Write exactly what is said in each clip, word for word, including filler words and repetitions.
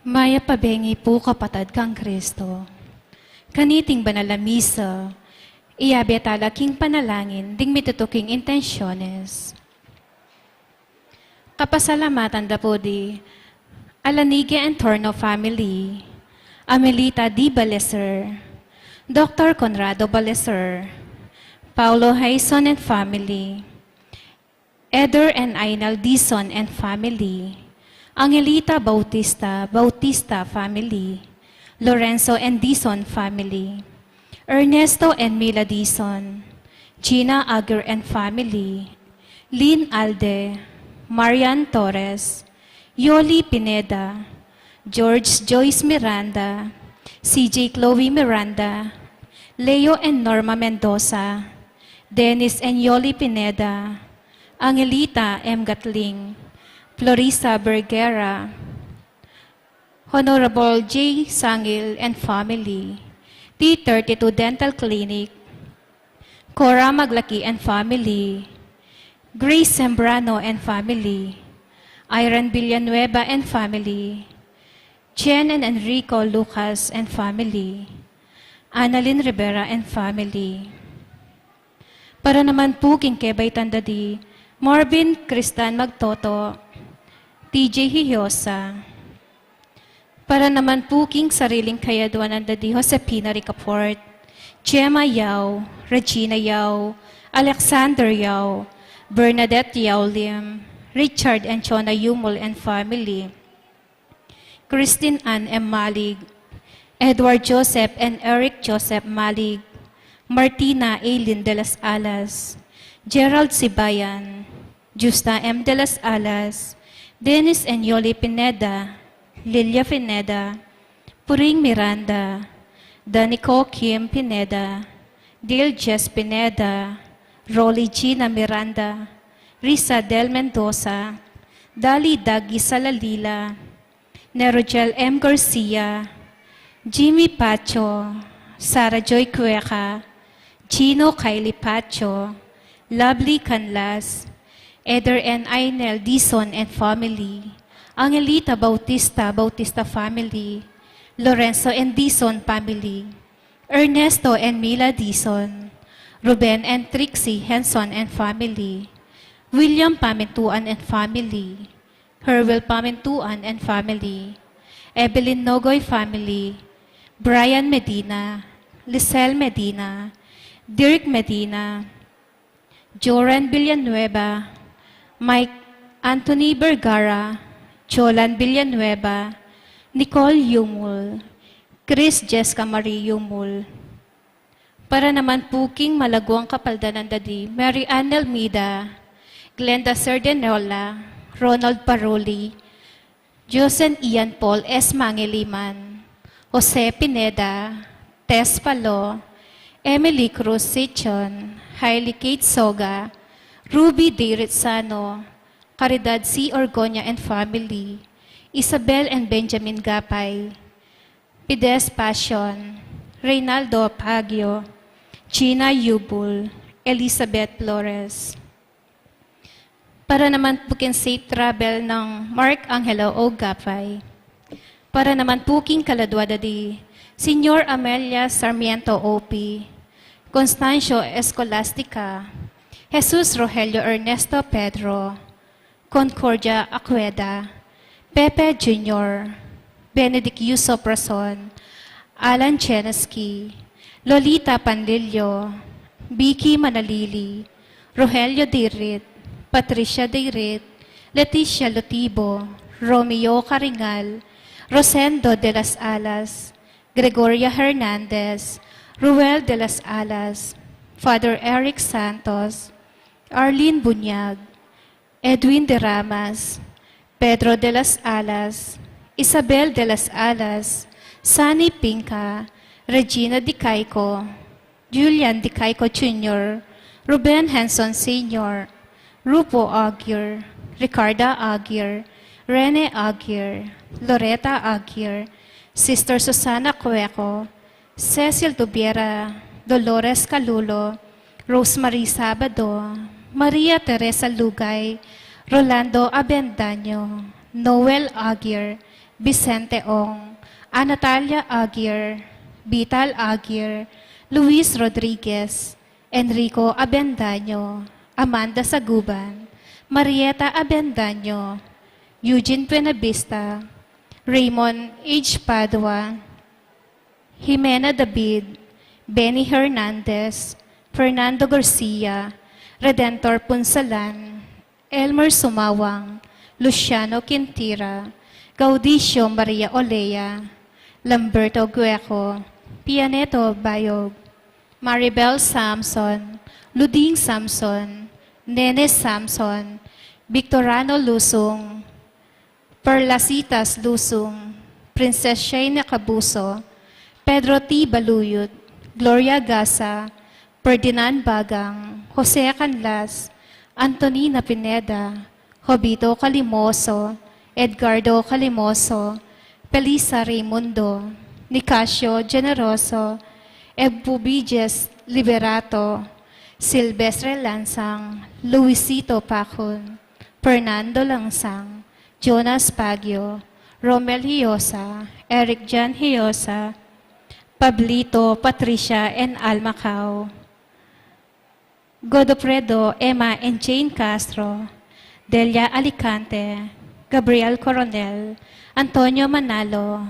Mayap a bengi pu, kapatad kang Kristo. Kaniting banal a misa, iyabe tala king panalangin ding mitutuking intensyones. Kapasalamatan da pu di Alanigue and Torno family, Amelita D. Baleser, Doctor Conrado Baleser, Paulo Haison and family, Eder and Ainel Dizon and family, Angelita Bautista, Bautista family, Lorenzo and Dizon family, Ernesto and Mila Dizon, Gina Aguirre and family, Lynn Alde, Marian Torres, Yoli Pineda, George Joyce Miranda, C J Chloe Miranda, Leo and Norma Mendoza, Dennis and Yoli Pineda, Angelita M. Gatling, Florisa Bergera, Honorable J. Sangil and family, T thirty-two Dental Clinic, Cora Maglaki and family, Grace Sembrano and family, Irene Villanueva and family, Jen and Enrico Lucas and family, Annalyn Rivera and family. Para naman pu king kebaitan da di Marvin Cristan Magtoto, T J Hihiosa. Para naman pu king sariling kayaduanan da di Josefina Ricafort, Gemma Yao, Regina Yao, Alexander Yao, Bernadette Yao Lim, Richard and Chona Yumul and family, Christine Ann M. Malig, Edward Joseph and Eric Joseph Malig, Martina Aileen de las Alas, Gerald Sibayan, Justa M. de las Alas, Dennis and Yoli Pineda, Lilia Pineda, Puring Miranda, Danico Kim Pineda, Dil Jess Pineda, Rolly Gina Miranda, Risa Del Mendoza, Dali Dagi Salalila, Nerogel M. Garcia, Jimmy Pacho, Sarah Joy Cueca, Gino Kylie Pacho, Lovely Canlas, Eder and Ainel Dizon and family, Angelita Bautista, Bautista family, Lorenzo and Dizon family, Ernesto and Mila Dizon, Ruben and Trixie Henson and family, William Pamintuan and family, Herwell Pamintuan and family, Evelyn Nogoy family, Brian Medina, Lisel Medina, Dirk Medina, Joran Villanueva, Mike Anthony Vergara, Jolan Villanueva, Nicole Yumul, Chris Jessica Marie Yumul. Para naman pu king malaguang kapaldanan da di Mary Ann Elmida, Glenda Cerdenola, Ronald Paruli, Josen Ian Paul S. Mangiliman, Jose Pineda, Tess Palo, Emily Cruz Sichon, Hailey Kate Soga, Ruby D. Rizano, Caridad C. Orgoña and family, Isabel and Benjamin Gapay, Pides Passion, Reynaldo Apagio, Gina Yubul, Elizabeth Flores. Para naman pu king safe travel nang Mark Angelo O. Gapay. Para naman pu king kaladua da di Señor Amelia Sarmiento O P, Constancio Escolastica, Jesus Rogelio Ernesto Pedro, Concordia Acueda, Pepe Junior, Benedict Yuso Prason, Alan Cheneski, Lolita Panlilio, Vicky Manalili, Rogelio Dirit, Patricia Dirit, Leticia Lotibo, Romeo Caringal, Rosendo de las Alas, Gregoria Hernandez, Ruel de las Alas, Father Eric Santos, Arlene Bunyag, Edwin de Ramas, Pedro de las Alas, Isabel de las Alas, Sunny Pinca, Regina Dicaico, Julian Dicaico Junior, Ruben Henson Senior, Rupo Aguirre, Ricarda Aguirre, Rene Aguirre, Loretta Aguirre, Sister Susana Cueco, Cecil Tubiera, Dolores Calulo, Rosemary Sabado, Maria Teresa Lugay, Rolando Abendaño, Noel Aguirre, Vicente Ong, A. Natalia Aguirre, Vital Aguirre, Luis Rodriguez, Enrico Abendaño, Amanda Saguban, Marieta Abendaño, Eugene Buenavista, Raymond H. Padua, Jimena David, Benny Hernandez, Fernando Garcia, Redentor Punsalan, Elmer Sumawang, Luciano Quintira, Gaudicio Maria Olea, Lamberto Gueco, Pianeto Bayog, Maribel Samson, Luding Samson, Nene Samson, Victorano Lusung, Perlacitas Lusung, Princess Shayna Cabuso, Pedro T. Baluyot, Gloria Gasa, Ferdinand Bagang, Jose Canlas, Antonina Pineda, Jovito Calimoso, Edgardo Calimoso, Felisa Raimundo, Nicasio Generoso, Ebubiges Liberato, Silvestre Lansang, Luisito Pacun, Fernando Langsang, Jonas Baguio, Romel Hiosa, Eric John Hiosa, Pablito, Patricia, and Alma Cao, Godofredo, Emma, and Jane Castro, Delia Alicante, Gabriel Coronel, Antonio Manalo,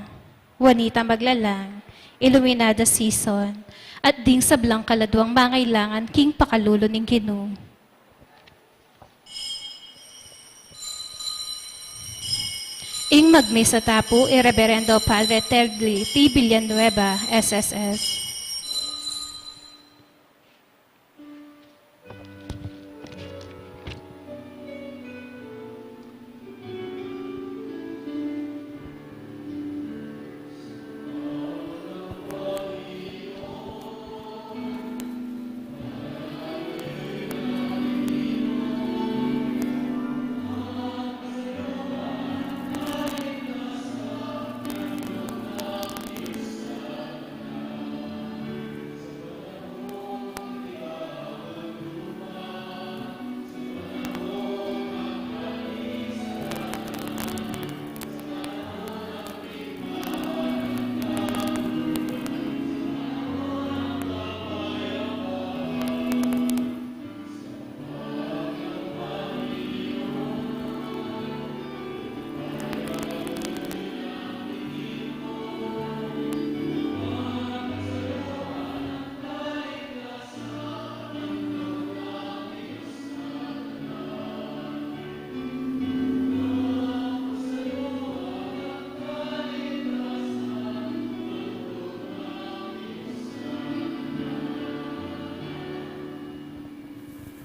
Juanita Maglalang, Iluminada Sison, at ding sablang kaladwang mangailangan king pakalulu ning Ginu. Ing magmisa ta pu i Reverendo Padre Tedley T. Villanueva, S S S.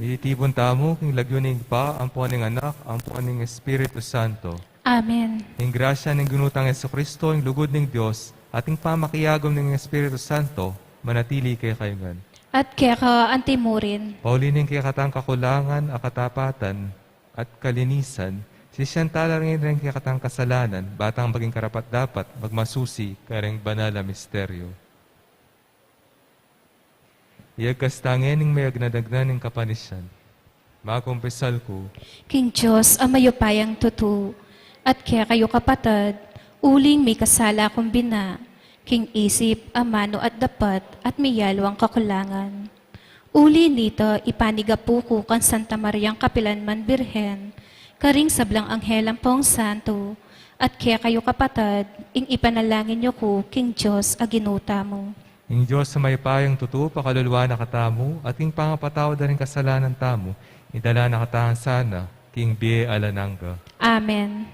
Itipun tamu king lagyu ning Ibpa, ampo ning Anak, ampo ning Espiritu Santo. Amen. Ing grasya ning Ginu tang Jesucristo, ing lugud ning Dios, at ing pamakiagum ning Espiritu Santo, manatili kekayu ngan. At keka antimurin. Pauli ning kekatang kakulangan a katapatan at kalinisan, sisian tala rin ring kekatang kasalanan, ba tang maging karapat-dapat magmasusi kareng banal a misteryo. Iyagkas ta ngeni ing mayagnanagnan ning kapanisian. Makumpisal ku king Dios a mayupayang tutu, at kekayu kapatad, uling mikasala kung bina, king isip, amanu at dapat, at miyaliwang kakulangan. Uli nita, ipanigapu ku kang Santa Mariang kapilanman Birhen, karing sablang anghel ampong santo, at kekayu kapatad, ing ipanalangin yu ku king Dios a Ginu tamu. Ing Dios a mayupayang tutu, pakaluluan na katamu, at king pangapatawad da ring kasalanan tamu, idala na katamu sana king bie alang angga. Amen.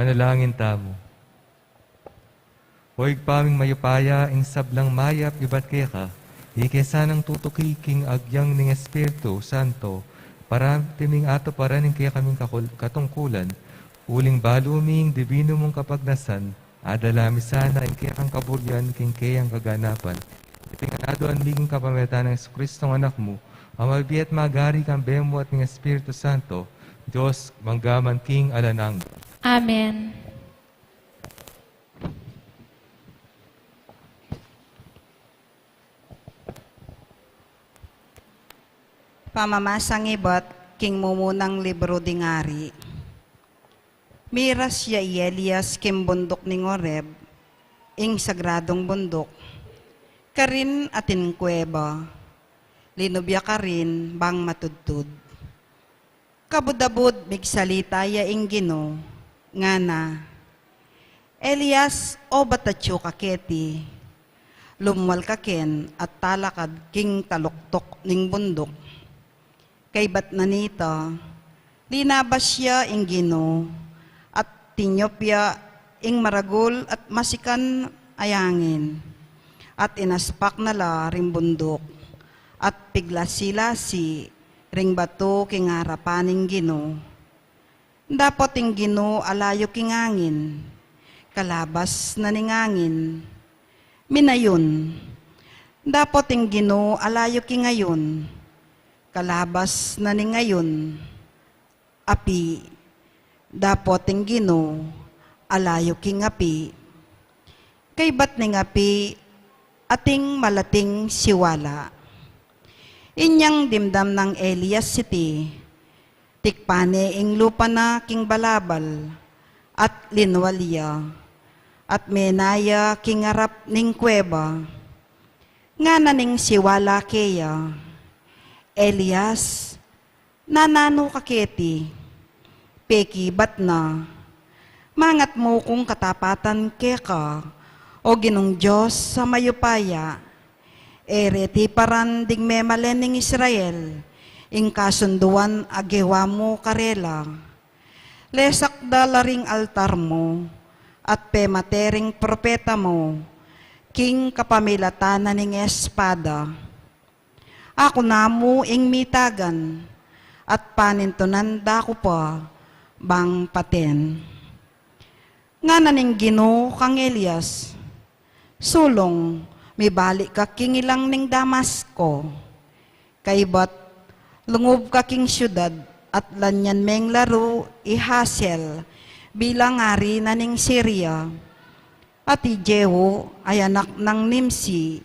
Manalangin tamu. O Ibpa ming mayupaya, ing sablang mayap ibat keka, ike sanang tutuki king agyang ning Espiritu Santo, parati ming atuparan ing kekaming kakul-, katungkulan, uling balu ming dibinu mung kapagnasan, adala mi sana ing kekang kaburian king keyang kaganapan. Iti ngan aduan mi king kapamilatan nang Jesucristo a Anak mu, a mabibie at magari kambe mu at ning Espiritu Santo, Dios, mangga man king alang angga. Amen. Pamamasang ibat king mumunang libru ding Ari. Miras ya i Elias king bunduk ning Horeb, ing sagradung bunduk, karin atin kuweba. Linub ya karin bang matudtud. Kabud-abud migsalita ya ing Ginu, ngana, "Elias, obat atyu ka keti, lumwal ka ken at talakad king taluktok ning bunduk." Kaybat na nita, linabas ya ing Ginu, at tinyup ya ing maragul at masikan a angin, at inaspak na la ring bunduk, at piglasi-lasi ring batu king arapan ning Ginu. Dapot ing Ginu alayu king angin, kalabas na ning angin, minayun. Dapot ing Ginu alayu king ayun, kalabas na ning ayun, api. Dapot ing Ginu alayu king api. Kaybat ning api, ating malating siwala. Inyang dimdam nang Elias iti, tikpan ne ing lupa na king balabal, at linwal ya, at mena ya king arap ning kuweba. Ngana ning siwala keya, "Elias, nananu ka keti?" Pekibat na, "Mangat mu kung katapatan keka, O Ginung Dios a mayupaya. E reti paran ding memalen ning Israel ing kasunduan a gewa mu karela. Lesak da la ring altar mu, at pemate ring propeta mu king kapamilatan na ning espada. Aku namu ing mitagan, at panintunan da ku pa bang paten." Ngana ning Ginu kang Elias, "Sulung, mibalik ka king ilang ning Damasco. Kaybat, lungub ka king siudad, at lanyan meng laru i Hazael bilang ari na ning Siria, at i Jehu a anak nang Nimsi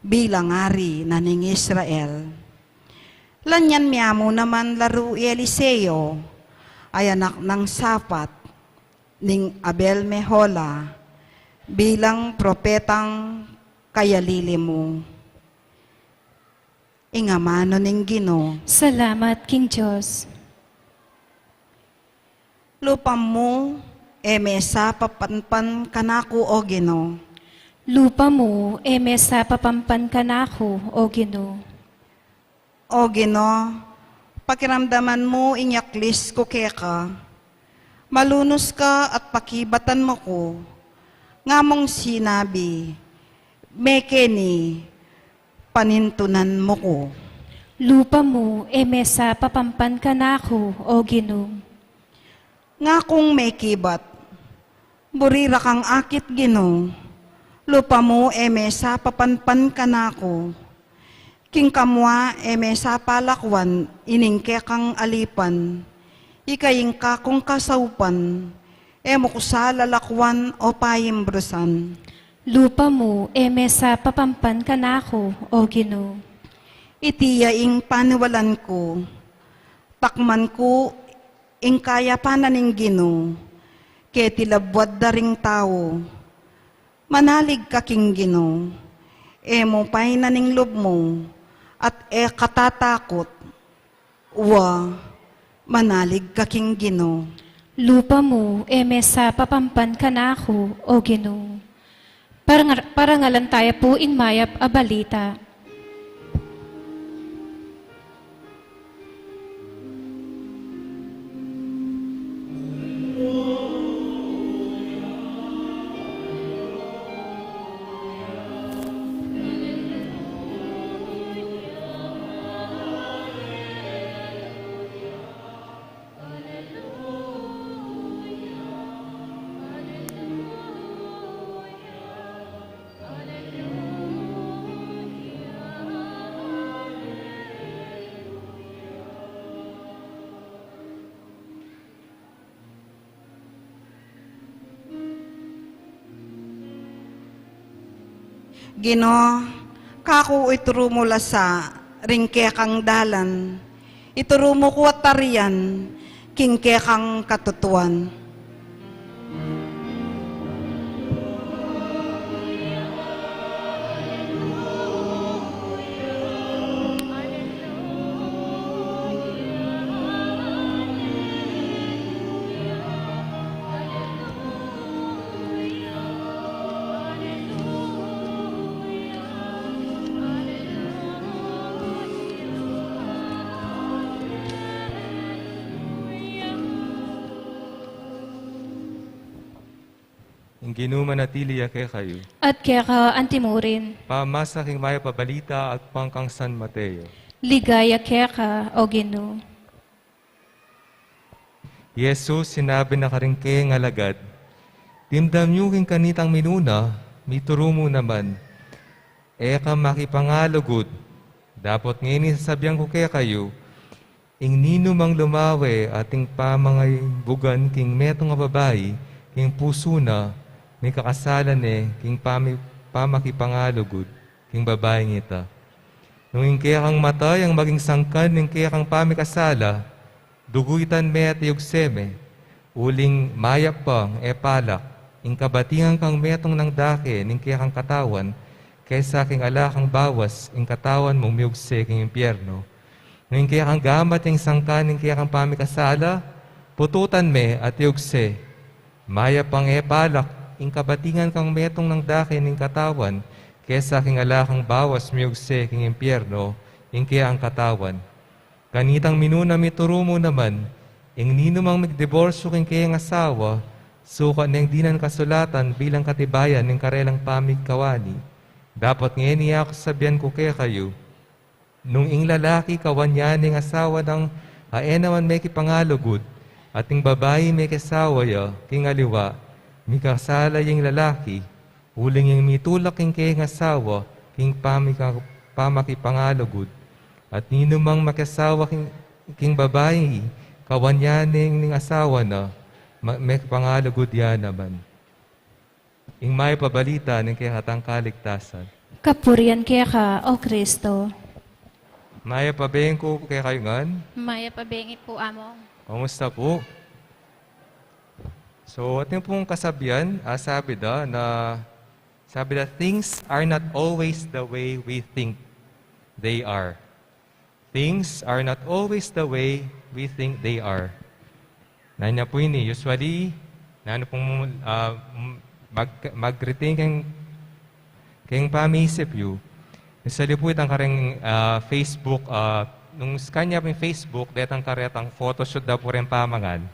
bilang ari na ning Israel. Lanyan mu naman laru i Eliseo a anak nang Safat ning Abel-Mehola bilang propetang kayalili mu." Ing amanu ning Ginu. Salamat king Dios. "Lupa mu e me sa papanpan kanaku, O Ginu." Lupa mu e me sa papanpan kanaku, O Ginu. O Ginu, pakiramdaman mu ing yaklis ku keka. Malunus ka at pakibatan mu ku. Nga mung sinabi, "Me keni, panintunan mu ku." Lupa mu e me sa papanpan kanaku, O Ginu. Nga kung mekibat, "Buri ra kang akit, Ginu. Lupa mu e me sa papanpan kanaku." King kamua e me sa palakwan ining kekang alipan. Ika ing kakung kasaupan, e mu ku sa lalakwan o paimbrusan. Lupa mu e me sa papanpan kanaku, O Ginu. Iti ya ing paniwalan ku. Takman ku ing kayapan na ning Ginu keti labuad da ring tau. Manalig ka king Ginu, e mu painan ing lub mu, at e ka tatakut. Wa, manalig ka king Ginu. Lupa mu e me sa papanpan kanaku, O Ginu. Parang-, parangalan taya pu ing mayap a balita. Ginu, kaku ituru mu la sa ring kekang dalan, ituru mu ku at tarian king kekang katutuan. Ing Ginu manatili ya kekayu. At keka antimurin. Pamasa king mayap a balita agpang kang San Mateo. Ligaya keka, O Ginu. I Jesus sinabi na karing kayang alagad, "Dimdam yu king kanitang minuna, mituru mu naman. E ka makipangalugud, dapot ngeni sasabian ku kekayu, ing ninumang lumawe ating pamangaybugan king metung a babai king pusu na, mikakasala ne king pami-, pamakipangalugud king babaing ita. Nung ing kekang mata yang maging sangkan ning kekang pamikasala, duguitan me at iugse me, uling mayap pang e palak ing kabatingan kang metung nang dake ning kekang katawan, kesa king ala kang bawas ing katawan mung miugse king impierno. Nung ing kekang gamat yang sangkan ning kekang pamikasala, pututan me at iugse, mayap pang e palak ing kabatingan kang metung nang dake ning katawan, kesa king ala kang bawas miugse king impierno ing kekang katawan. Kanitang minuna mituru mu naman, ing ninumang migdiborsyu king kayang asawa, sukat neng dinan kasulatan bilang katibayan ning karelang pamikawani. Dapot ngeni aku sasabian ku kekayu, nung ing lalaki kawan ya neng asawa nang a e naman mekipangalugud, at ing babai mekiasawa ya king aliwa, mikasala ya ing lalaki, uling ing mitulak king kayang asawa king pamika-, pamakipangalugud. At ninumang makiasawa king, king babai kawan ya neng asawa na, ma-, mekipangalugud ya naman." Ing mayap a balita ning kekatang kaligtasan. Kapurian keka, O Kristo. Mayap a bengi pu kekayu ngan. Mayap a bengi pu, Among. Kumusta pu? So, atin pung kasabian, ah, sabi da na, sabi da, "Things are not always the way we think they are." Things are not always the way we think they are. Nanu pu ini, usually, nanu pung, ah, mag-, mag-greeting keng, keng pamisip yu. Usually pu itang kareng, ah, Facebook, ah, nung scan ya pu ing Facebook, detang karetang photoshoot da pu reng pamangan.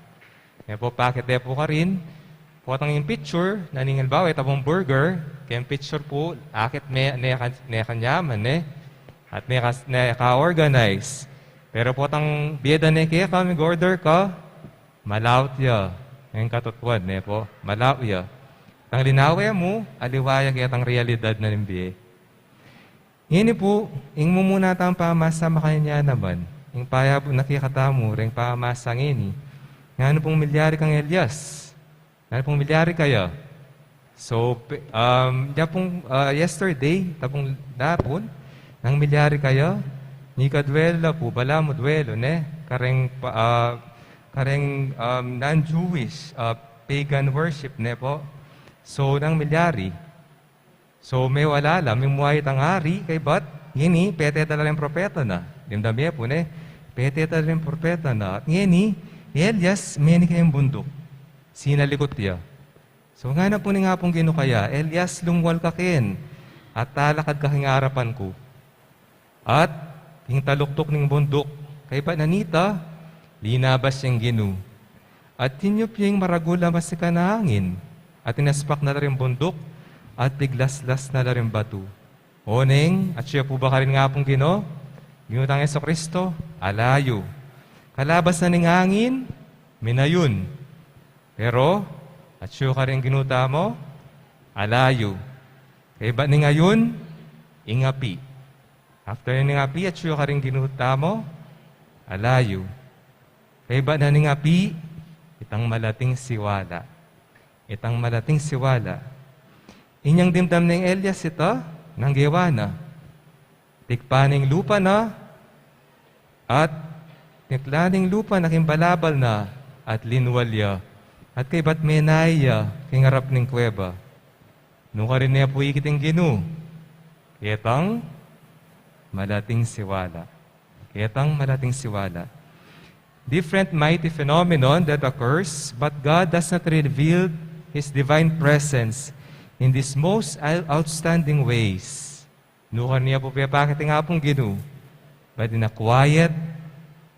Ne pu, pakit de pu karin, potang ing picture, na ning halimbawa, ita pung burger, keng picture pu, akit me, ne ka-, ne kanyaman, ne? At ne ka-, ne ka-organize. Pero potang bie da ne keka, mig-order ka, malaut ya. Ing katutuan, ne pu, malaut ya. Tang linawe mu, aliwa ya ketang realidad na ning bie. Ngeni pu, ing mumuna tang pamasa makanyan ya naman, ing payabu na kekatamu reng pamasa ngeni, nanu pung milyari kang Elias? Nanu pung milyari kaya? So, pe-, um, ya pung, ah, yesterday, ita pung dapun, nang milyari kaya, mika duelu la pu, balamu duelu, ne? Kareng pa-, ah, kareng, um, non-Jewish, ah, pagan worship, ne pu? So, nang milyari. So, mewala la, mimua itang ari, kaybat ngeni, pete da la reng propeta na. Dimdam ye pu, ne? Pete da la reng propeta na. At ngeni, i Elias, meni kayang bunduk. Sinalikut ya. So, ngana pu ning Apung Ginu kaya, "Elias, lungwal ka ken, at talakad ka king arapan ku." At king taluktuk ning bunduk, kaybat na nita, linabas yang Ginu. At tinyup ya ing maragul a masikan a angin, at inaspak na la ring bunduk, at piglaslas na la ring batu. Oneng, atyu ya pu ba karin ing Apung Ginu? Ginu tang Jesucristo, ala yu. Kalabas na ning angin, minayun. Pero, atyu karin ing Ginu tamu? Ala yu. Kaybat ning ayun, ing api. After ning api, atyu karin ing Ginu tamu? Ala yu. Kaybat na ning api, itang malating siwala. Itang malating siwala. Inyang dimdam neng Elias ita, nang gewa na. Tikpa na ing lupa na, at nikla na ing lupa na king balabal na, at linwal ya, at kaybat menai ya king arap ning kuweba. Nukarin ne pu ikit ing Ginu? Ketang malating siwala. Ketang malating siwala. Different mighty phenomenon that occurs, but God does not reveal His divine presence in these most out-, outstanding ways. Nukarin ne pu pepakit ing Apung Ginu, but in a quiet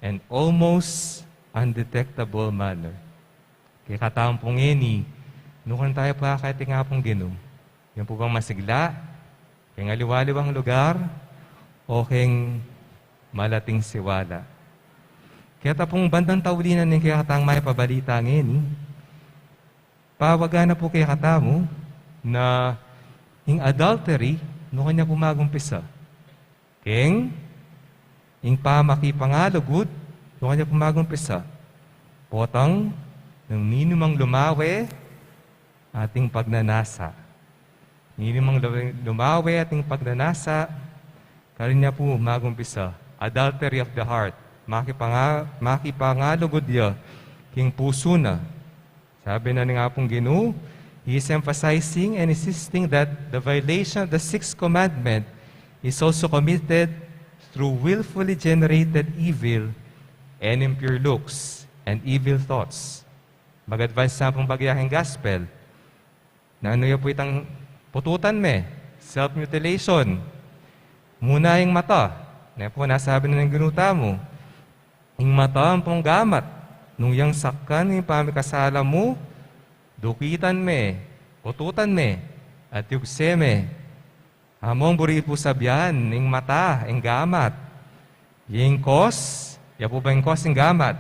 and almost undetectable manner. Kekatamu pu ngeni, nukarin taya pepakit ing Apung Ginu? Yan pu bang masigla, keng aliwa-liwang lugar, o keng malating siwala? Keta pung bandang tauli na ning kekatang mapabalita ngeni, pawaga na pu kekatamu na ing adultery, nukarin ya pu magumpisa? Keng ing pamakipangalugud, nukarin ya pu magumpisa? Potang nung ninumang lumawe ating pagnanasa. Ninumang lu-, lumawe ating pagnanasa, karin ya pu magumpisa. Adultery of the heart. Makipanga-, makipangalugud ya king pusu na. Sabi na ning Apung Ginu, he is emphasizing and insisting that the violation of the sixth commandment is also committed through willfully generated evil and impure looks and evil thoughts. Mag-advance na pung bagya king gospel. Nanu ya pu itang pututan me? Self-mutilation. Muna ing mata. Ne pu, nasabi na ning Ginu tamu, ing mata ampong gamat. Nung yang sakkan ing pamikasala mu, dukitan me, pututan me, at yugse me. Among buri pu sabian ing mata, ing gamat. Ing kos, ya pu ba ing kos ing gamat?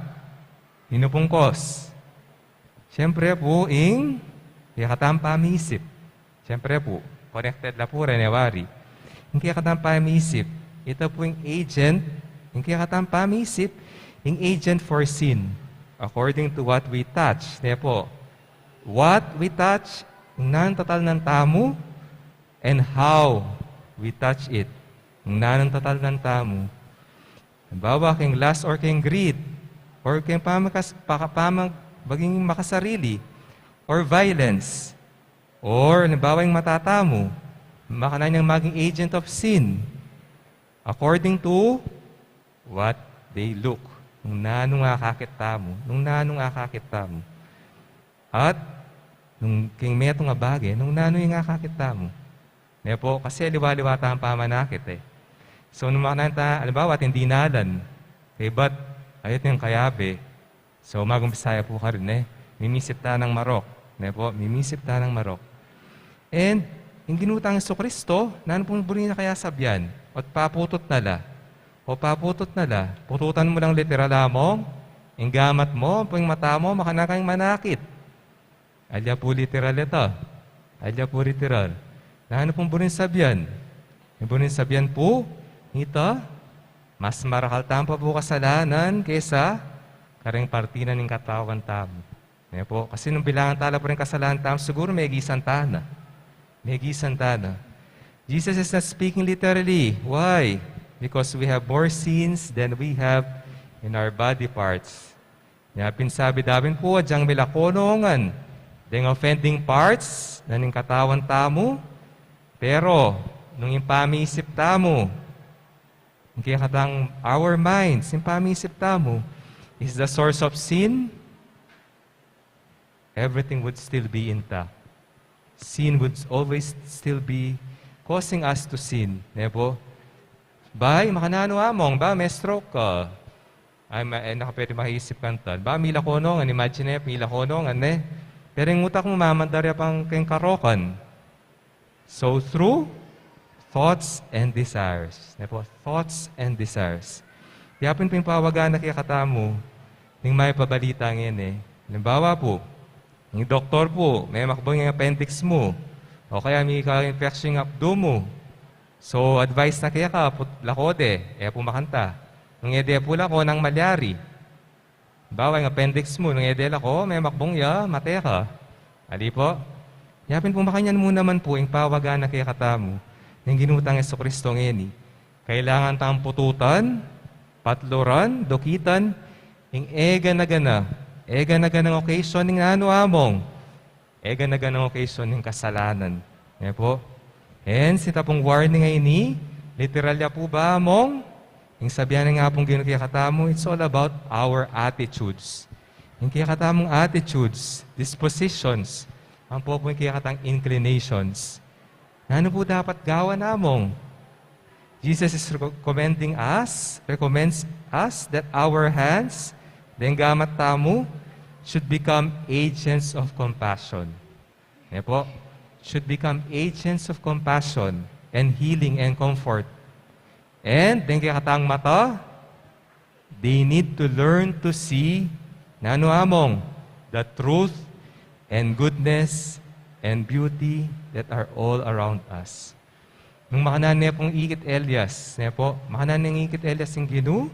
Ninu pung kos? Siyempre pu, ing kekatang pamisip. Siyempre pu, connected la pu reni, wari. Ing kekatang pamisip, ita pu ing agent, ing kekatang pamisip, ing agent for sin. According to what we touch, ne pu, what we touch, nung nanung tatalnan tamu, and how we touch it, nung nanung tatalnan tamu. Halimbawa, keng lust or keng greed, or keng pamakas-, paka-, pamag-, maging makasarili, or violence, or halimbawa, ing mata tamu, makananu yang maging agent of sin, according to what they look, nung nanung akakit tamu, nung nanung akakit tamu. At nung king metung a bage, nung nanu ing akakit tamu. Ne pu, kasi aliwa-liwa tang pamanakit e. So, nung makananu ta, halimbawa, atin dinalan, kaybat ayat ning kayabe. So, magumpisa ya pu karin e. Mimisip ta nang marok. Ne pu, mimisip ta nang marok. And ing Ginu tang Jesucristo, nanu pung buri na kaya sabian? O't paputut na la. O paputut na la, pututan mu lang literal, among ing gamat mu, ampong ing mata mu, makananu kang manakit. Alya pu literal ita. Alya pu literal. Nanu pung buring sabian? Ing buring sabian pu, ita, mas marakal tamu pa pu kasalanan kesa kareng parti na ning katawan tamu. Ne pu, kasi nung bilangan ta la pu ring kasalanan tamu, siguru megisan ta na. Megisan ta na. Jesus is not speaking literally. Why? Because we have more sins than we have in our body parts. Nya pin sabi da pin pu, agyang milakonongan deng offending parts na ning katawan tamu, pero nung ing pamisip tamu, ing kekatang our minds, ing pamisip tamu is the source of sin, everything would still be intact. Sin would always still be causing us to sin. Ne pu? Bay, makananu among, ba, me-stroke ka. Ay, ma-, e na ka pwede makaisip kanita. Ba, milakonongan, imagine, milakonongan, ne? Pero ing utak mu, mamandar ya pang keng karokan. So, through thoughts and desires. Ne pu? Thoughts and desires. Yapin pu ing pawaga na kekatamu ning mapabalita ngeni. Halimbawa pu, ing doktor pu, memakbang ing appendix mu, o kaya mika-infection ing apdu mu. So, advice na keka, put-, lako de, e pu makanita. Nung e de pu lako, nanung malyari? Halimbawa, ing appendix mu, nung e de lako, memakbang ya, mate ka. Ali pu? Yapin pu makanyan mu naman pu ing pawaga na kekatamu ning Ginu tang Jesucristo ngeni. Kailangan tang pututan, patluran, dukitan, ing e gana-gana, e gana-ganang occasion ning nanu among, e gana-ganang occasion ning kasalanan. Ne po? Hence, ita pung warning a ini, literal ya pu ba among, ing sabian na nga pung Ginu kekatamu, it's all about our attitudes. Ing kekatamung attitudes, dispositions, ampo pu ing kekatang inclinations. Nanu pu dapat gawan namung? Jesus is recommending us, recommends us that our hands, deng gamat tamu, should become agents of compassion. Ne po? Should become agents of compassion and healing and comfort. And deng kekatang mata, they need to learn to see, nanu among, the truth and goodness and beauty that are all around us. Nung makananu ne pung ikit Elias, ne po, makananu neng ikit Elias ing Ginu,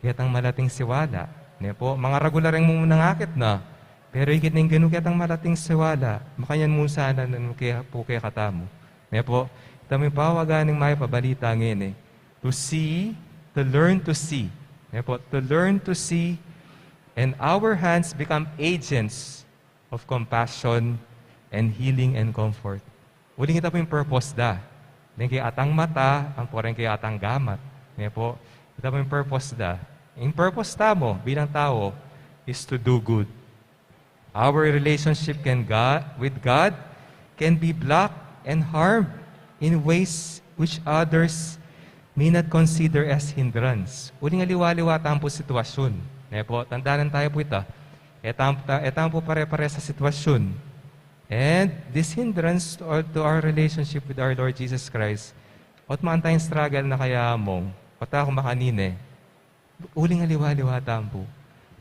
ketang malating siwala, ne po, mangaragul la reng mumunang akit na, pero ikit neng Ginu ketang malating siwala, makanyan mu sana nanu ke, pu kekatamu. Ne po, ita mu ing pawaga ning mayap a balita ngeni, to see, to learn to see. Ne po, to learn to see, and our hands become agents of compassion and healing and comfort. Uling ita pu ing purpose da. Deng kekatang mata, ampo deng kekatang gamat. Ne po, ita pu ing purpose da. Ing purpose tamu bilang tau is to do good. Our relationship can God, with God can be blocked and harmed in ways which others may not consider as hindrance. Uling aliwa-liwa tamu pu sitwasyun. Ne po, tandanan tayu pu ita. E tamu, ta-, e tamu pu pare-pare sa sitwasyun. And this hindrance to our, to our relationship with our Lord Jesus Christ, ot man tayung struggle na kaya among, ot aku makanini, uling aliwa-liwa tamu pu.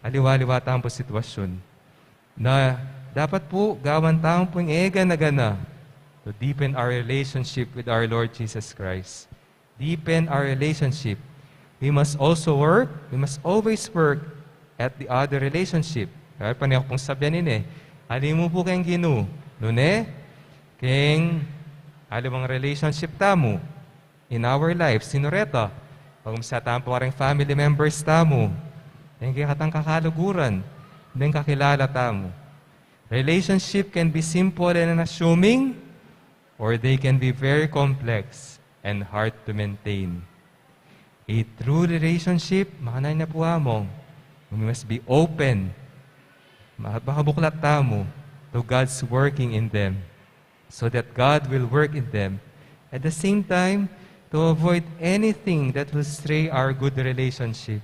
Aliwa-liwa tamu pu sitwasyun. Na dapat pu, gawan tamu pu ing e gana-gana to deepen our relationship with our Lord Jesus Christ. Deepen our relationship. We must also work, we must always work at the other relationship. Kaya pane ku pung sabian ini, alimu pu keng Ginu, nune, keng aliwang relationship tamu in our lives, sinu reta, pag-umpisa tamu pu kareng family members tamu, deng kekatang kakaluguran, deng kakilala tamu. Relationship can be simple and unassuming, or they can be very complex and hard to maintain. A true relationship, makanyan na pu among, we must be open, ma-, makabuklat tamu to God's working in them, so that God will work in them. At the same time, to avoid anything that will stray our good relationship.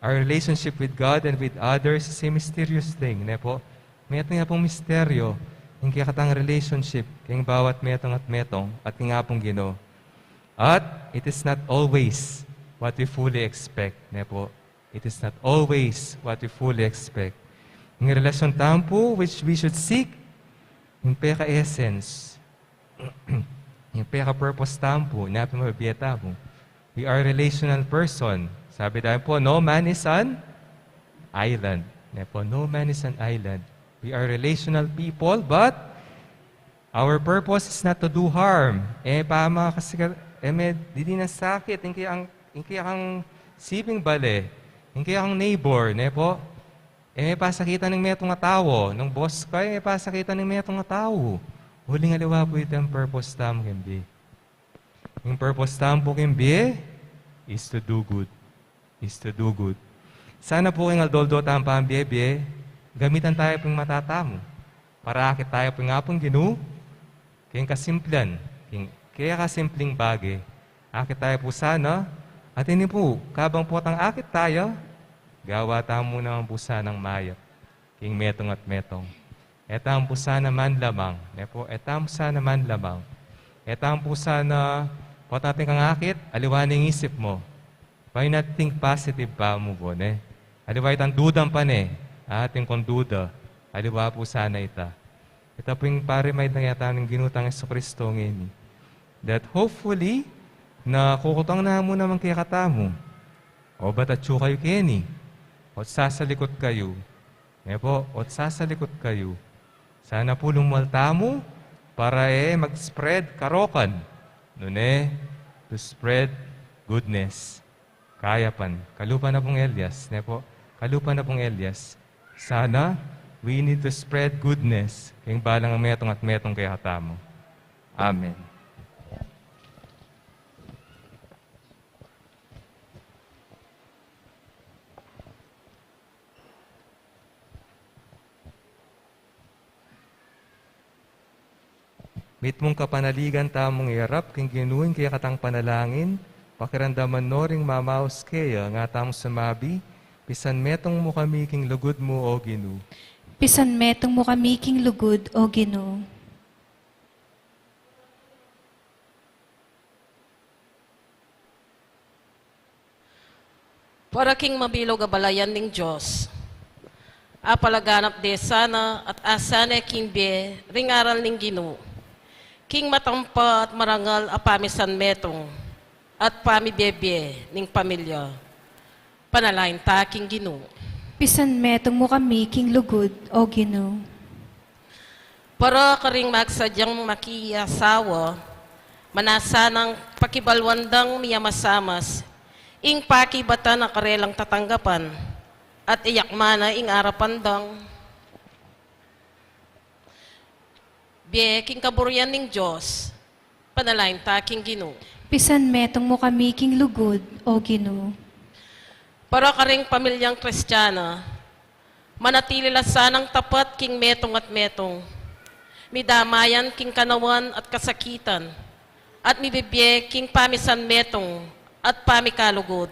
Our relationship with God and with others is a mysterious thing, ne po? Metung ya pung misteryo ing kekatang relationship keng bawat metung at metung at keng Apung Ginu. At it is not always what we fully expect, ne po? It is not always what we fully expect. Ing relasyon tamu pu, which we should seek, ing peka-essence, ing peka-purpose tamu pu, nya pin mabibie tamu. We are relational person. Sabi tamu pu, no man is an island. Ne po, no man is an island. We are relational people, but our purpose is not to do harm. E pa makasika-, e me didinan sakit, ing kekang, ing kekang siping bale, ing kekang neighbor, ne po? E me pasakitan ing metung a tau, nung boss ka, e me pasakitan ing metung a tau. Uling aliwa pu ita ing purpose tamu keng bie. Ing purpose tamu pu keng bie is to do good. Is to do good. Sana pu keng aldo-aldo tamung pambiebie, gamitan tamu pu ing mata tamu. Para akit tamu pu ing Apung Ginu, keng kasimplian, keng kekasimpleng bage. Akit tamu pu sana, at ini pu, kabang potang akit tamu, gawa tamu naman pu sanang mayap keng metung at metung. E tamu pu sana manlamang, ne po? E tamu pu sana manlamang. E tamu pu sana, potang atin kang akit, aliwa ne ing isip mu. Why not think positive pa mu pu, ne? Aliwa itang duda mu pa, ne? Atin kung duda, aliwa pu sana ita. Ita pu ing pa-remind na kekatamu ning Ginu tang Jesucristo ngeni, that hopefully, na kukutang na mu naman kekatamu, obat atyu kayu keni, obat sasalikut kayu, ne po, obat sasalikut kayu. Sana pu lumual tamu para e mag-spread karokan Nune, to spread goodness. Kayapan, kalupa na pung Elias, ne po? Kalupa na pung Elias. Sana, we need to spread goodness king balang metung at metung kekatamu. Amen. Mitmung kapanaligan tamung iarap king Ginu ing kekatang panalangin, pakiramdaman no ring mamaus keya, nga tamung sumabi, pisanmetung mu kami king lugud mu, O Ginu. Pisanmetung mu kami king lugud, O Ginu. Para king mabilug a balayan ning Dios, apalaganap de sana at asane king bie ring aral ning Ginu, king matampa at marangal a pamisanmetung at pamibie-bie ning pamilya. Panalangin ta king Ginu. Pisanmetung mu kami king lugud, O Ginu. Para karing magsadyang makiasawa, manasanang pakibaluan dang miyamasamas ing pakibatan a karelang tatanggapan, at iyakmana ing arapan dang bie king kaburian ning Dios. Panalangin ta king Ginu. Pisanmetung mu kami king lugud, O Ginu. Para karing pamilyang Kristiana, manatili la sanang tapat king metung at metung, midamayan king kanawan at kasakitan, at mibibie king pamisanmetung at pamikalugud.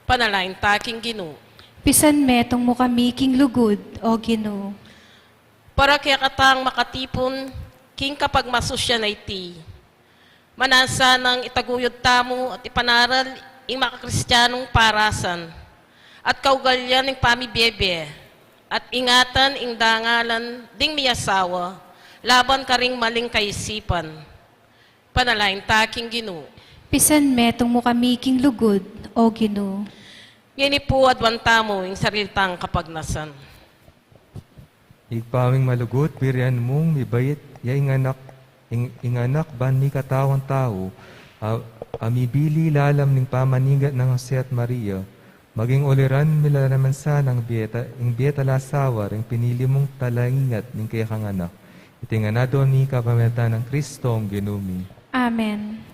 Panalangin ta king Ginu. Pisanmetung mu kami king lugud, O Ginu. Para kekatang makatipun king kapagmasusyan a iti, manansanang itaguyud tamu at ipanaral ing makakristianung parasan at kaugalian ning pamibie-bie, at ingatan ing dangalan ding miyasawa laban karing maling kaisipan. Panalangin ta king Ginu. Pisanmetung mu kami king lugud, O Ginu. Ngeni pu aduan tamu ing sarili tang kapagnasan. Ibpa ming malugud, birian mung mibait ya ing anak, ing, ing anak ban mikatawan tau, a, a mibili lalam ning pamanigat nang Jose at Maria, maging uliran mi la naman sanang bie ta, ing bie tala sawa ring pinili mung talaingat ning kekang anak. Iti ngan aduan mi kapamilatan nang Kristong Ginu mi. Amen.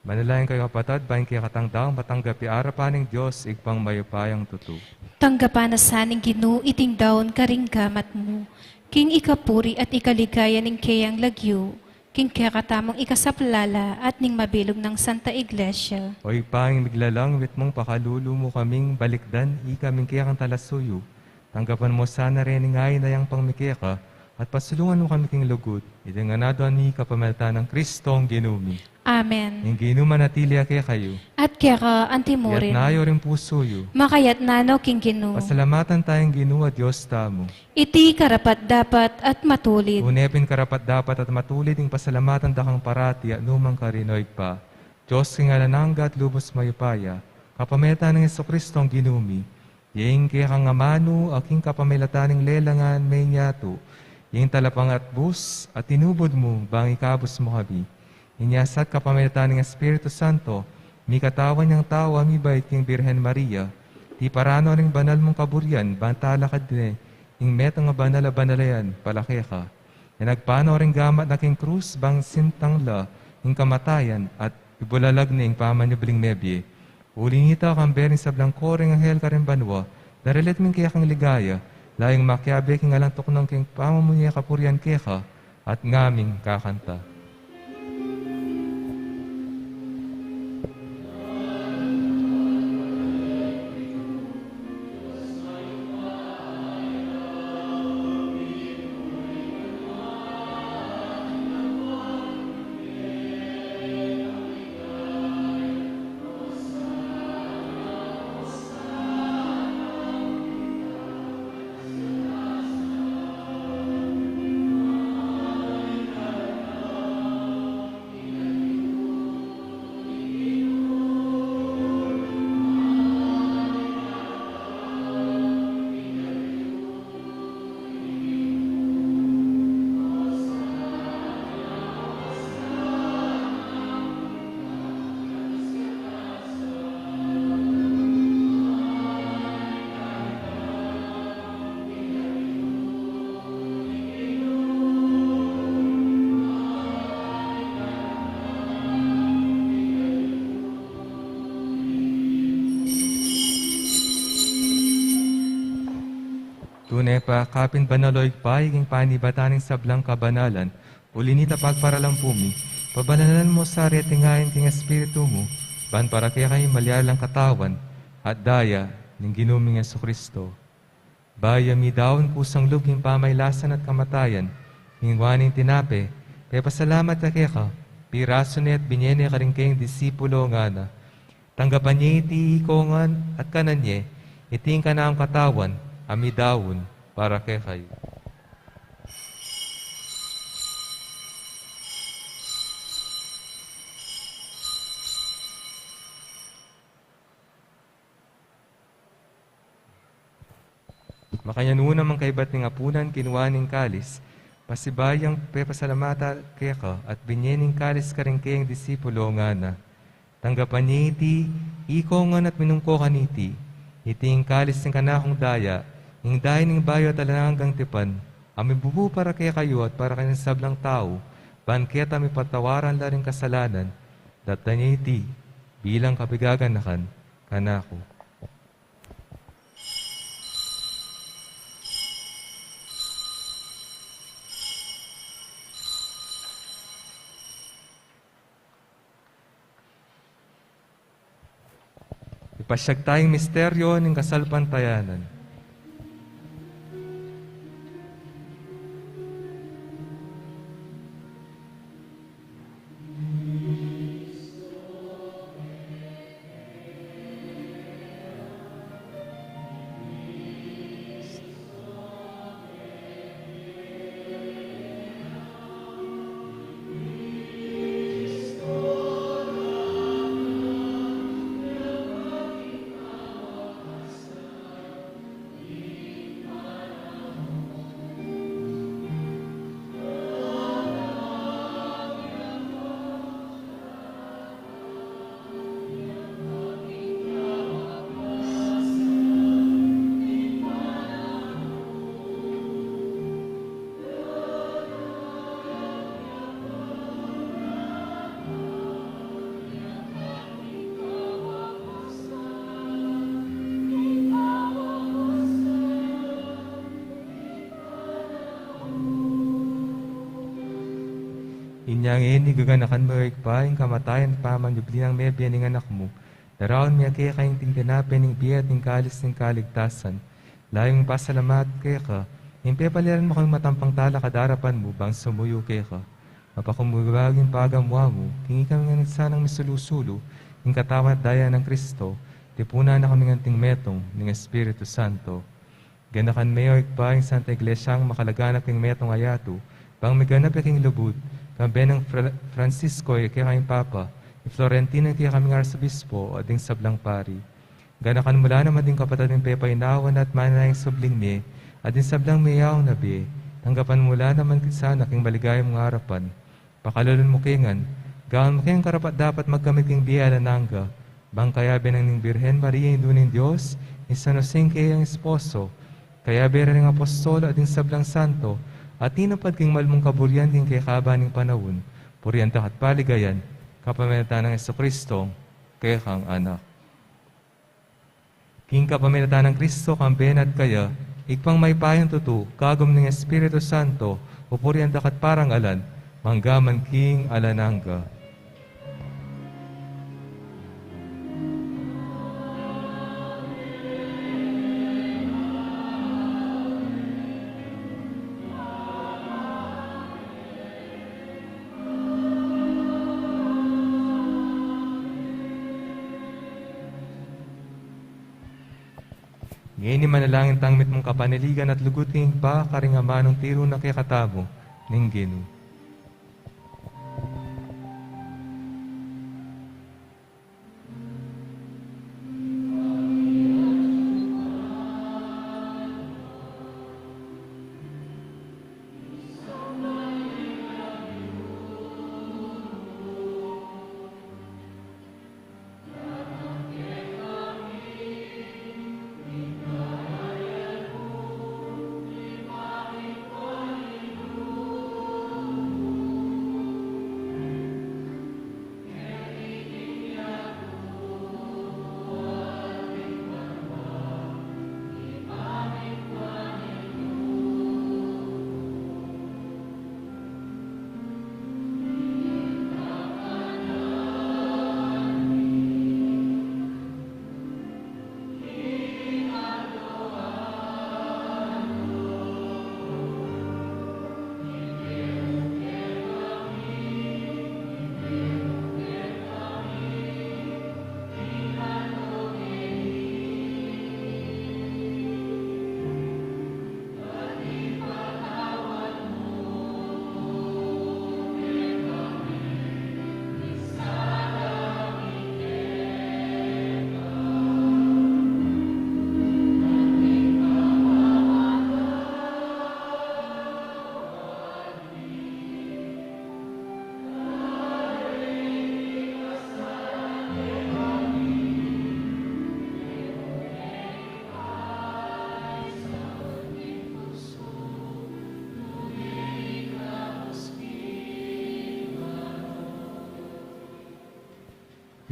Manalangin kayu, kapatad, ban ing kekatang daun matanggap ya arapan ning Dios Ibpang mayupayang tutu. Tanggapan na sa ning Ginu iting daun karing gamat mu, king ikapuri at ikaligaya ning keyang lagyu, king kekatamung ikasaplala at ning mabilug nang Santa Iglesia. O Ibpa ming miglalang, mitmung pakalulu mu kaming balikdan ikaming kekang talasuyu. Tanggapan mu sana reni ngeni ing pangmi keka, a At pasulungan mu kami king lugud, iti ngan adwan mi kapamilatan nang Kristong Ginu mi. Amen. Ing Ginu manatili ya kekayu. At keka antimurin. Iyatas yu ring pusu yu. Makayatas no king Ginu. Pasalamatan taya ing Ginu a Dios tamu. Iti karapat-dapat at matulid. Tune pin karapat-dapat at matulid ing pasalamatan da kang parati at nukarin man karin, o Ibpa, Dios king alang angga at lubus mayupaya, kapamilatan nang Jesukristong Ginu mi. Ing kekang amanu, a king kapamilatan ning lelang a menyatu, ing talapangatbus a tinubud mu bang ikabus mu kami. Inya sa at kapamilatan ning Espiritu Santo, mikatawan yang tau a mibait king Birhen Maria, tiparan no ring banal mung kaburian bang talakad ne ing metung a banal a banal a yan para keka. Inya agpang no ring gamat na king krus bang sintang la ing kamatayan at ibulalag ne ing pamanyubling mebie. Uli na nita, kambe ring sablang koro ning anghel karin banua, daralit mi ing kekang ligaya, layun makiabe king alang tuknang king pamamunyi kapurian keka, at ngaming kakanta. Tune pa, kapin banal, o Ibpa, ing panibatan ning sablang kabanalan, uli na nita pagparalan pu mi, pabanalan mu sa reti ngan king Espiritu mu, ban para kekami malyari lang katawan at daya ning Ginu ming Jesucristo. Bayu ya midaun kusang lub king pamailasan at kamatayan, kinuan ne ing tinape, pepasalamat ya keka, pirasu ne at binie ne karing kayang disipulo, ngana: Tanggapan ye iti iko ngan at kanan ye, iti ing kanakung katawan a midaun para kekayu. Makanyan, nung kaybat ning apunan, kinuan ne ing kalis, pasibayu yang pepasalamat keka at binie ne ing kalis karing kayang disipulo, ngana: Tanggapan ye iti iko ngan at minum ko kaniti, iti ing kalis ning kanakung daya, ing daya ning bayu at alang anggang tipan, a mibubu para kekayu at para king sablang tau, ban keta mipatawaran la ring kasalanan. Daptan ye iti bilang kapaganakan kanaku. Ipasyag taya ing misteryo ning kasalpantayanan. Inya ngeni gaganakan mu, o Ibpa, ing kamatayan at pamanyubli nang mebie ning Anak mu. Daraun mi keka ing tinape ning bie at ing kalis ning kaligtasan. Layun ming pasalamat keka, Ing pepaliran mu kami matampang talakad arapan mu bang sumuyu keka. Mapakumbaba ing pagamu-amu, king ikami ngan sanang misulu-sulu king katawan at daya nang Kristo, tipunan na kami ngan king metung ning Espiritu Santo. Ganakan me, o Ibpa, ing Santa Iglesia, makalaganap king metung a yatu, bang miganap ya king lubud, kambe nang Fra-, Francisco, a kekaming Papa, i Florentino, a kekaming Arsobispo, at ding sablang pari. Ganakan mu la naman ding kapatad ming pepainawa na at mananayang subling mie, at ding sablang meyayaun a bie, tanggapan mu la naman sana king maligaya mung arapan. Pakalulun mu ke ngan, gawan mu keng karapat-dapat magkamit king bie alang angga, bang kayabe nang ning Birhen Maria, Indu ning Dios, ing San Jose ing keyang esposo, kayabe ring apostol at ding sablang santo, a tinupad king malmung kaburian king kekaba ning panaun, purian da ka at paligayan, kapamilatan nang Jesucristo, kekang Anak. King kapamilatan nang Kristo, kambe na at kaya, Ibpang mayupayang tutu, kagum ning Espiritu Santo, pupurian da ka at parangalan, mangga man king alang angga. Ngeni manalangin tang mitmung kapanaligan at lugud king Ibpa, karing amanung tiru na kekatamu ning Ginu.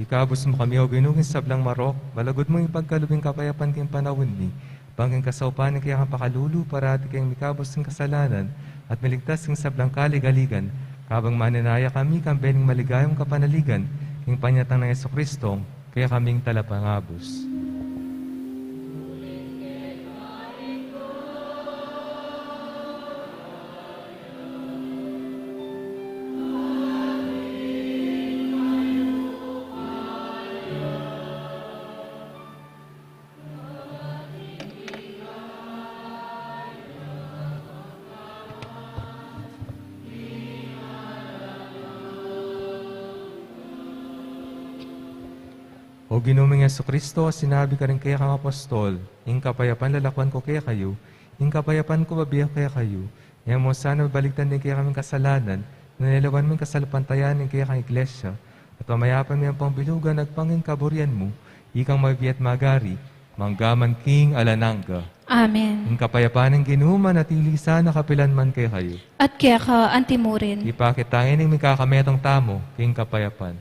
Ikabus mu kami, O Ginu, king sablang marok, malugud mung ipagkalub ing kapayapan king panaun mi, bang king kasaupan ning kekang pakalulu, parati kaming mikabus king kasalanan, at miligtas king sablang kaligaligan, kabang manenaya kami kambe ning maligayang kapanaligan king panyatang nang Jesucristo, kekaming Talapangabus. O Ginu ming Jesucristo, sinabi karing kekang apostol, ing kapayapan lalakuan ku kekayu, ing kapayapan ku bibie ku kekayu. E mu sana babaligtan ding kekaming kasalanan, nune lawan mu ing kasalpantayanan ning kekang Iglesia, at pamayapan mu yang pangbilugan agpang king kaburian mu, ikang mabibie at magari, mangga man king alang angga. Amen. Ing kapayapan ning Ginu manatili sana kapilan man kekayu. At keka antimurin. Ipakit ta ngeni ing mikakametung tamu king kapayapan.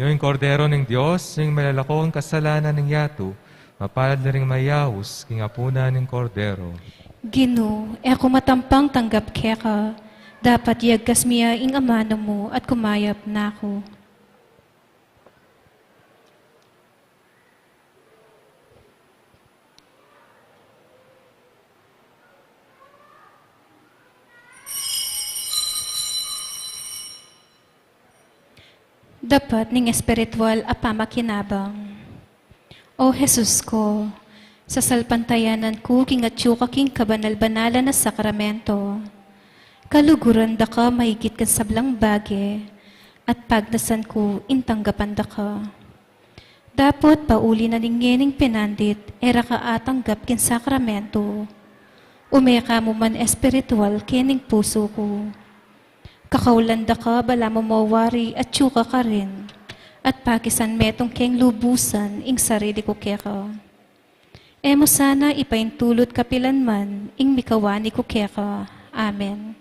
Ing Kordero ning Dios, ing milalako king kasalanan ning yatu, mapalad la ring mayaus king apunan ning Kordero. Ginu, e ku matampang tanggap keka, dapat yagkas mi ya ing amanu mu at kumayap na ku. Dapat ning espiritual a pamakinabang. O Jesus ku, sasalpantayanan ku king atyu ka king kabanal-banalan a sakramento. Kaluguran da ka mahigit king sablang bage, at pagnasan ku ing tanggapan da ka. Dapot pauli na ning ngening pinandit, e ra ka atanggap king sakramento. Ume ka mu man espiritual kening pusu ku. Kakaulan da ka balamu mawari atyu ka karin, at pakisan metung keng lubusan ing sarili ku keka. E mu sana ipaintulut kapilan man ing mikawani ku keka. Amen.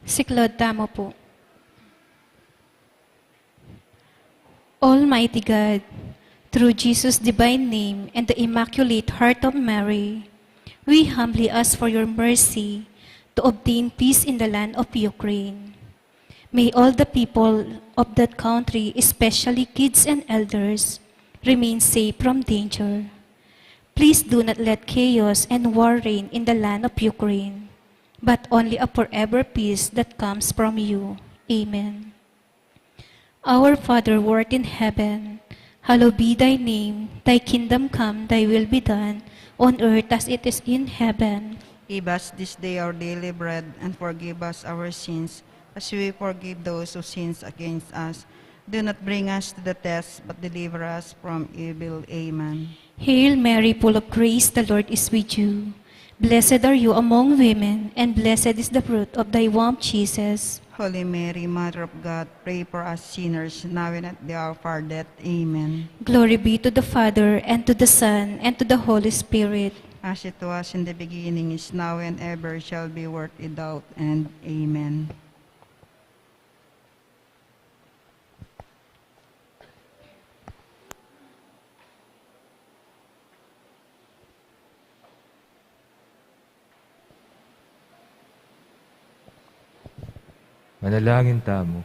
Siklaud tamu pu. Almighty God, through Jesus' divine name and the Immaculate Heart of Mary, we humbly ask for your mercy to obtain peace in the land of Ukraine. May all the people of that country, especially kids and elders, remain safe from danger. Please do not let chaos and war reign in the land of Ukraine, but only a forever peace that comes from you. Amen. Our Father who art in heaven, hallowed be thy name. Thy kingdom come, thy will be done, on earth as it is in heaven. Give us this day our daily bread, and forgive us our sins, as we forgive those who sins against us. Do not bring us to the test, but deliver us from evil. Amen. Hail Mary, full of grace, the Lord is with you. Blessed are you among women, and blessed is the fruit of thy womb, Jesus. Holy Mary, Mother of God, pray for us sinners, now and at the hour of our death. Amen. Glory be to the Father, and to the Son, and to the Holy Spirit. As it was in the beginning, is now, and ever shall be, world without end. Amen. Manalangin tamu.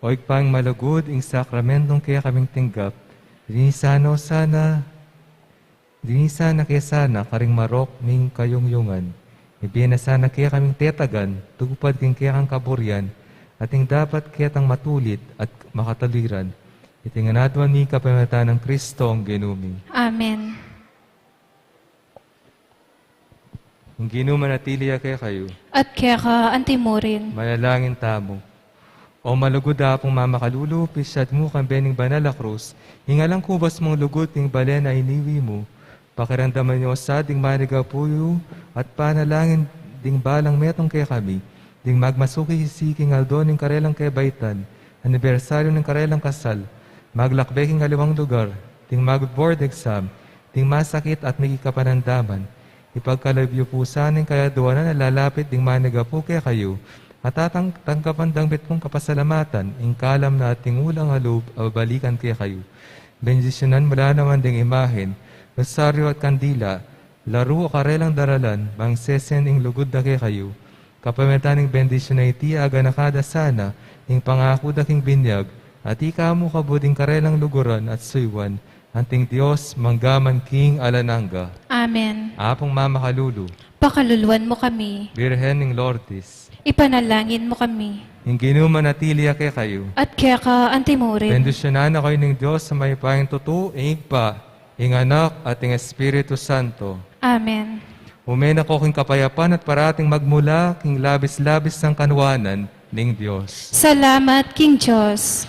O Ibpang malugud, ing sakramentong kekaming tinggap, linisan na sana, linisan na ke sana karing marok ning kayungyungan. Ibie na sana kekaming tetagan, tupad king kekang kaburian, at ing dapat ketang matulit at makatuliran. Iti ngan aduan mi kapamilatan nang Kristong Ginu mi. Amen. Ing Ginu manatili ya kekayu. At keka antimurin. Manalangin tamu. O malugud a Ibpang mamakalulu, pisyad mu kambe ning banal a krus, ing alang kubas mung lugud ning balen a iniwi mu, pakiramdaman yu sa ding manigapu yu at panalangin ding balang metung kekami, ding magmasuki-siki king aldo ning karelang kebaitan, anibersaryu ning karelang kasal, maglakbe king aliwang lugar, ding mag-board exam, ding masakit at migit kapanandaman. Ipagkalub yu pu sana ing kayaduanan a lalapit ding manigapu kekayu, at tatang-, tanggapan dang mitmung kapasalamatan ing kalam na ating ulang a lub a babalikan kekayu. Bendisyunan mu la naman ding imahen, rosaryu at kandila, laru a karelang daralan, bang sesen ing lugud da kekayu. Kapamilatan ning bendisyun a iti, aganaka da sana ing pangaku da king binyag, at ika mu kabud ing karelang luguran at suyuan, anting Dios mangga man king alang angga. Amen. Apung mamakalulu. Pakaluluan mu kami. Birhen ning Lourdes. Ipanalangin mu kami. Ing Ginu manatili ya kekayu. At keka antimurin. Bendisyunan na kayu ning Dios a mayupayang tutu, ing Ibpa, ing Anak, at ing Espiritu Santo. Amen. Ume na ko king kapayapan at parating magmula king labis-labis nang kanuanan ning Dios. Salamat king Dios.